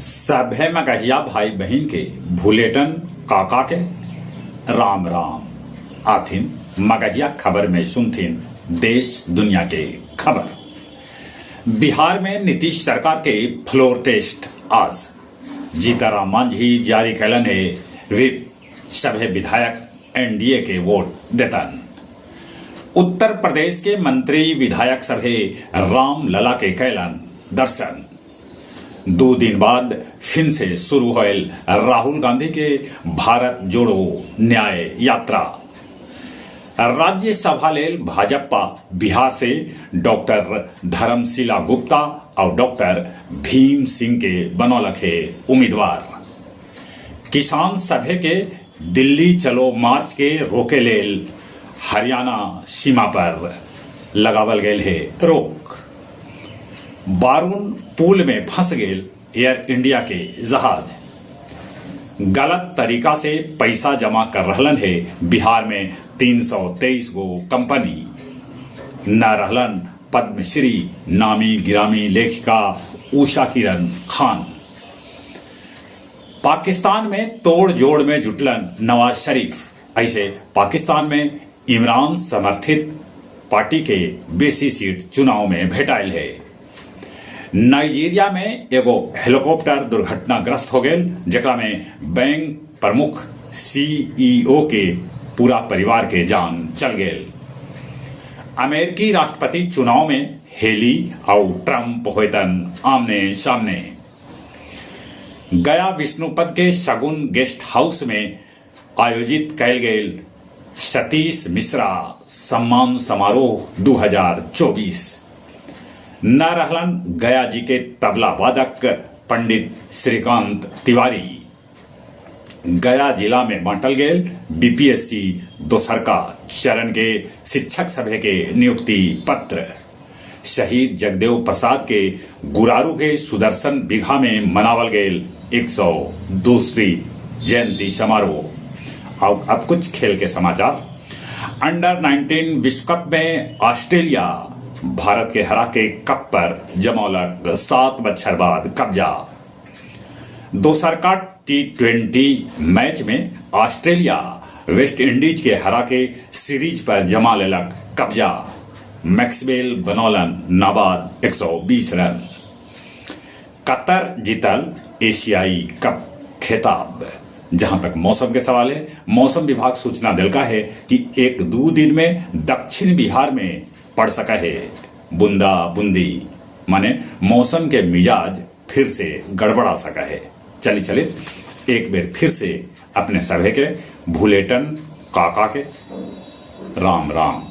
सभे मगहिया भाई बहिन के भुलेटन काका के राम राम। आथिन मगहिया खबर में सुनथिन देश दुनिया के खबर। बिहार में नीतीश सरकार के फ्लोर टेस्ट आज। जीतनराम मांझी जारी कैलन हे व्हिप, सभे विधायक एनडीए के वोट देतन। उत्तर प्रदेश के मंत्री विधायक सभे रामलला के कैलन दर्शन। दू दिन बाद फिन से शुरू होयल राहुल गांधी के भारत जोड़ो न्याय यात्रा। राज्यसभा लेल भाजपा बिहार से डॉक्टर धर्मशिला गुप्ता और डॉक्टर भीम सिंह के बनौलक हे उम्मीदवार। किसान सभे के दिल्ली चलो मार्च के रोके लेल हरियाणा सीमा पर लगावल गेल हे रोक। बारून पुल में फंस गेल एयर इंडिया के जहाज। गलत तरीका से पैसा जमा कर रहलन हे बिहार में 323 गो कंपनी। न रहलन पद्मश्री नामी गिरामी लेखिका उषा किरण खान। पाकिस्तान में तोड़ जोड़ में जुटलन नवाज शरीफ। ऐसे पाकिस्तान में इमरान समर्थित पार्टी के बेसी सीट चुनाव में भेटाइल है। नाइजीरिया में एगो हेलीकॉप्टर दुर्घटनाग्रस्त हो गेल, जेकरा में बैंक प्रमुख सीईओ के पूरा परिवार के जान चल गेल। अमेरिकी राष्ट्रपति चुनाव में हेली और ट्रंप होयतन आमने सामने। गया विष्णुपद के शगुन गेस्ट हाउस में आयोजित कैल गेल सतीश मिश्रा सम्मान समारोह 2024। न रहलन गया जी के तबला वादक पंडित श्रीकांत तिवारी। गया जिला में बांटल गेल बीपीएससी दोसरका चरण के शिक्षक सभे के नियुक्ति पत्र। शहीद जगदेव प्रसाद के गुरारू के सुदर्शन बिघा में मनावल गेल 102वीं जयंती समारोह। और अब कुछ खेल के समाचार। अंडर 19 विश्व कप में ऑस्ट्रेलिया भारत के हरा के कप पर जमौलक 7 बच्छर बाद कब्जा। दोसर का टी20 मैच में ऑस्ट्रेलिया वेस्ट इंडीज के हरा के सीरीज पर जमा लेलक कब्जा। मैक्सवेल बनौलन नाबाद 120 रन। कतर जीतल एशियाई कप खिताब। जहां तक मौसम के सवाल है, मौसम विभाग सूचना दिलका है कि एक दो दिन में दक्षिण बिहार में पड़ सका है बूंदा बूंदी, माने मौसम के मिजाज फिर से गड़बड़ा सका है। चली चले एक बेर फिर से अपने सभे के भूलेटन काका के राम राम।